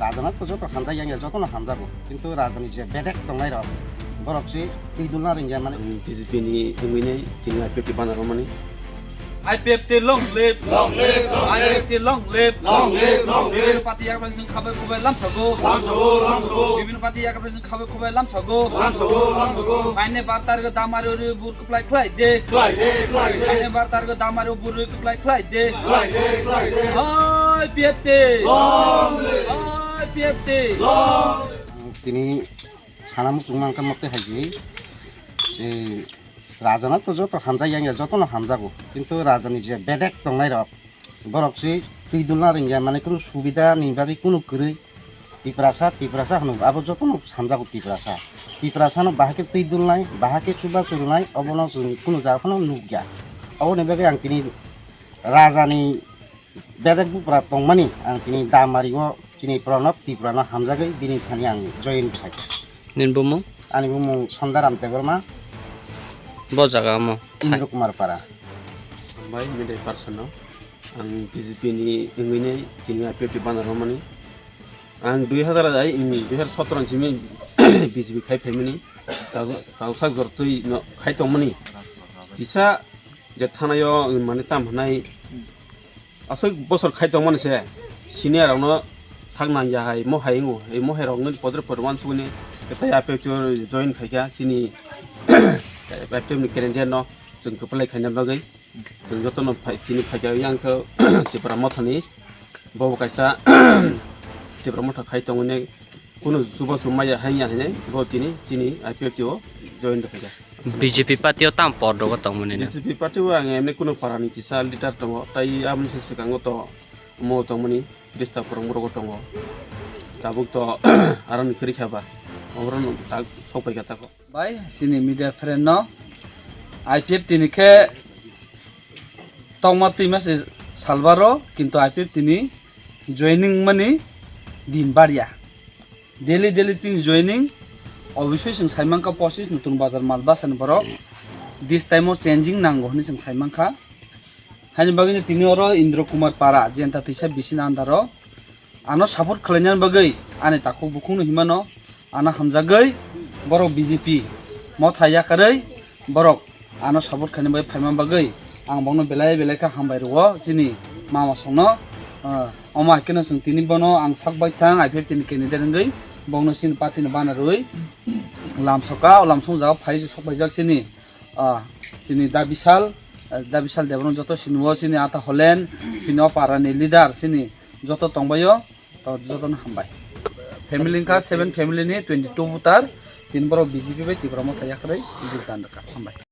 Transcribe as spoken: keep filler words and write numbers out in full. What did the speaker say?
Rajana to joto hamjak yang ya, jotono hamjago. Kintu rajani je bedek tongnai rok, borok si twi dulna ringya mani. Ang B J P ni wngwi nai tini I P F T banner romani. I P F T long live. Long live, long live. I P F T long live. Long live, long live. Bibino party yakra jeng khabai khubai lamsago. Lamsago, lamsago. Bibino party yakra jeng khabai khubai lamsago. Lamsago, lamsago. Haine bar targo damari uri bur kuplai khlai de. Khlai de, khlai de. Haine bar targo damari uri bur kuplai khlai de. Khlai de, khlai de. I P F T. Long live. I P F T. Long live. Tini sana muchung mangkha mote haji. Rajana to joto hamjak yang ya, jotono hamjago. Kintu rajani je bedek tongnai rok, borok si twi dulna ringya, mane kunu subida ni bagwi kunu kwrwi. Tiprasa, Tiprasa hwno, abo jotono hamjago Tiprasa. Tiprasa no bahai khe twi dulnai, bahai khe chuba churunai, obono chwng kunu jaga phano nukya. Oboni bagwi ang tini rajani bedek bupra tongmani, ang tini damari o chini Pranab Tripura no hamjagwi bini thani ang join khai. Nini bumung? Ani bumung Sondaram Debbarma. Bo jaga omo? Indra Kumar Para. Hambai media person no. Ang B J P ni wngwi nai tini I P F T banner romani. Ang dui hazar ai, mm, dui hazar sotro ni simi B J P khai phaimani. Tago, tago sak jor twi no khai tongmani. Kisa je thanayo, mm, mane tam hwnai aswk bosor khai tongmani se senior rokno sak nang ya hai, mo hai wngo, ei mo hai rok nini podre podre uansukni kwtai I P F T o join khaikha chini I P F T ni candidate no chwng kwplai khaina bagwi. Chwng jotono phai, tini phaikha yang khe Tipra Mothani, bo bo kaisa Tipra Motha khai tongmani. Kunu chuba chumaya hanya hine bo tini chini I P F T o join rwkha. B J P party o tam por rogo tongmani na? B J P party o ang emni kunu parani kisa leader tongo, tai aboni se swkango to mo tongmani Krista Kurung rogo tongo. Tabuk to aroni kwrwi kha ba, omorok tak sok pai kha tako. Bai chini media friend no I P F T ni khe tongma twi mase salbaro, kintu I P F T ni joining mani din barya. Daily daily tin joining, obviously chwng saimankha pochis Nutun Bazar Malbasa ni borok. This time o changing nango hwnwi chwng saimankha. Haini bagwino tini oro Indra Kumar Para, jenta twisa bisini andaro. Ano support khlainani bagwi ani takhuk bukhukno himano, ano hamjagwi borok B J P motha yakarwi borok ano support khaina bagwi phaima bagwi ang bokno belai belai khe hambai rwo chini mama songno. Ah, omo hai kheno chwng tini bono ang sak bai thang I P F T ni candidate wngwi bokno chini party ni bana rwi lamsoka, o lamsong jaga phai sok paijak chini, ah, chini Da Bishal, ah, Da Bishal Debbarma joto chini o chini ata Holen, chini o para ni leader chini joto tongbaio, to jotono hambai. Family wngkha seven family ni twenty two voter, tin borok B J P bai Tipra Motha yakarwi vote dan rwkha. Hambai.